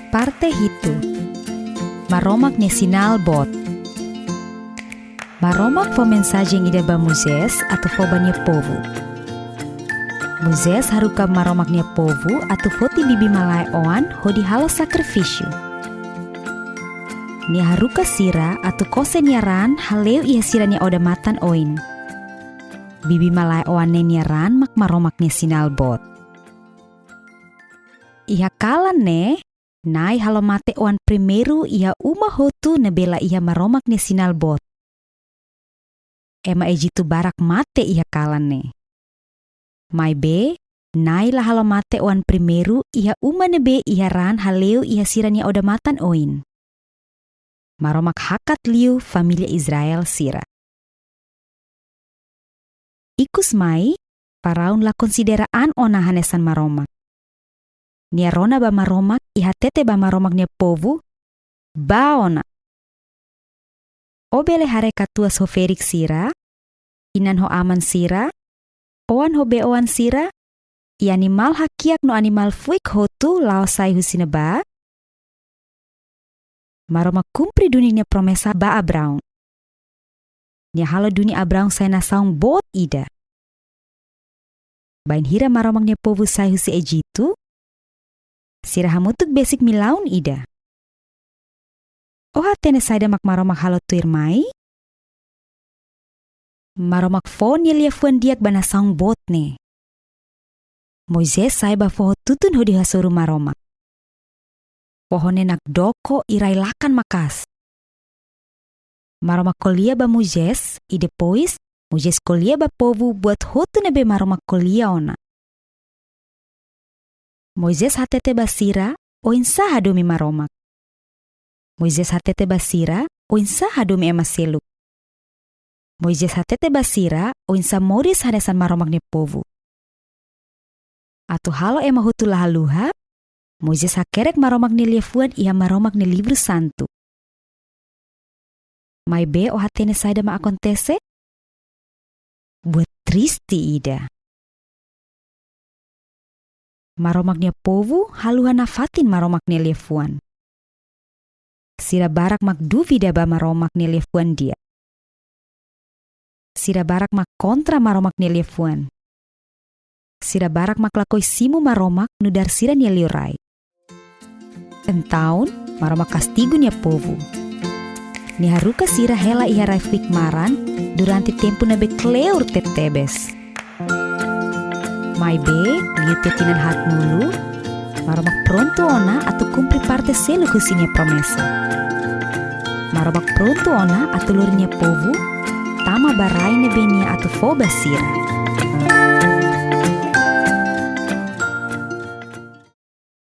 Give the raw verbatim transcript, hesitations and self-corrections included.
Parte hitu. Maromak nia sinál boot. Maromak fó mensajen ida ba Moisés atu fó ba nia povu. Moisés haruka Maromak nia povu atu foti bibi-malae oan hodi halo sakrifísiu. Nia haruka sira atu kose nia raan hale'u iha sira-nia odamatan oin. Bibi-malae oan ne'e nia raan mak Maromak nia sinál boot. Iha kalan ne'e, Na'i halo mate oan primeiru iha uma hotu ne'ebé la iha Maromak nia sinál boot. Ema Ejitu barak mate iha kalan ne'e. Maibé, Na'i la halo mate oan primeiru iha uma ne'ebé iha raan hale'u iha sira-nia odamatan oin. Maromak hakat liu família Israel sira. Ikusmai, Faraun la konsidera an ona hanesan Maromak. Nia rona ba Maromak i hatete ba Maromak nia povu: Bá ona. Ó bele haree katuas ho ferik sira, inan ho aman sira, oan ho bei-oan sira, i animál hakiak no animál fuik hotu la'o sai husi ne'ebá? Maromak kumpre duni nia promesa ba Abraão. Nia halo duni Abraão sai nasaun boot ida. Bainhira Maromak nia povu sai husi Ejitu, sira hamutuk besik milaun ida. Ó hatene saida mak Maromak halo tuirmai? Maromak fó nia liafuan di'ak ba nasaun boot ne'e. Moisés sa'e ba foho tutun hodi hasoru Maromak. Foho ne'e nakdoko i rai-lakan maka'as. Maromak ko'alia ba Moisés, i depois, Moisés ko'alia ba povu buat hotu ne'ebé Maromak ko'alia ona. Moisés hatete ba sira oinsá hadomi Maromak. Moisés hatete ba sira oinsá hadomi ema seluk. Moisés hatete ba sira oinsá moris hanesan Maromak nia povu. Atu halo ema hotu la haluha, Moisés hakerek Maromak nia liafuan iha Maromak nia livru santu. Maibé ó hatene saida mak akontese? Buat triste ida. Maromak nia povu haluha nafatin Maromak nia liafuan. Sira barak mak duvida ba Maromak nia liafuan di'ak. Sira barak mak kontra Maromak nia liafuan. Sira barak mak lakohi simu Maromak nu'udar sira-nia liurai. Entaun, Maromak kastigu nia povu. Nia haruka sira hela iha rai-fuik maran durante tempu ne'ebé kleur tebetebes. Maibé, liu tiha tinan haatnulu, Maromak prontu ona atu kumpre parte seluk husi nia promesa. Maromak prontu ona atu lori nia povu tama ba rai ne'ebé nia atu fó ba sira.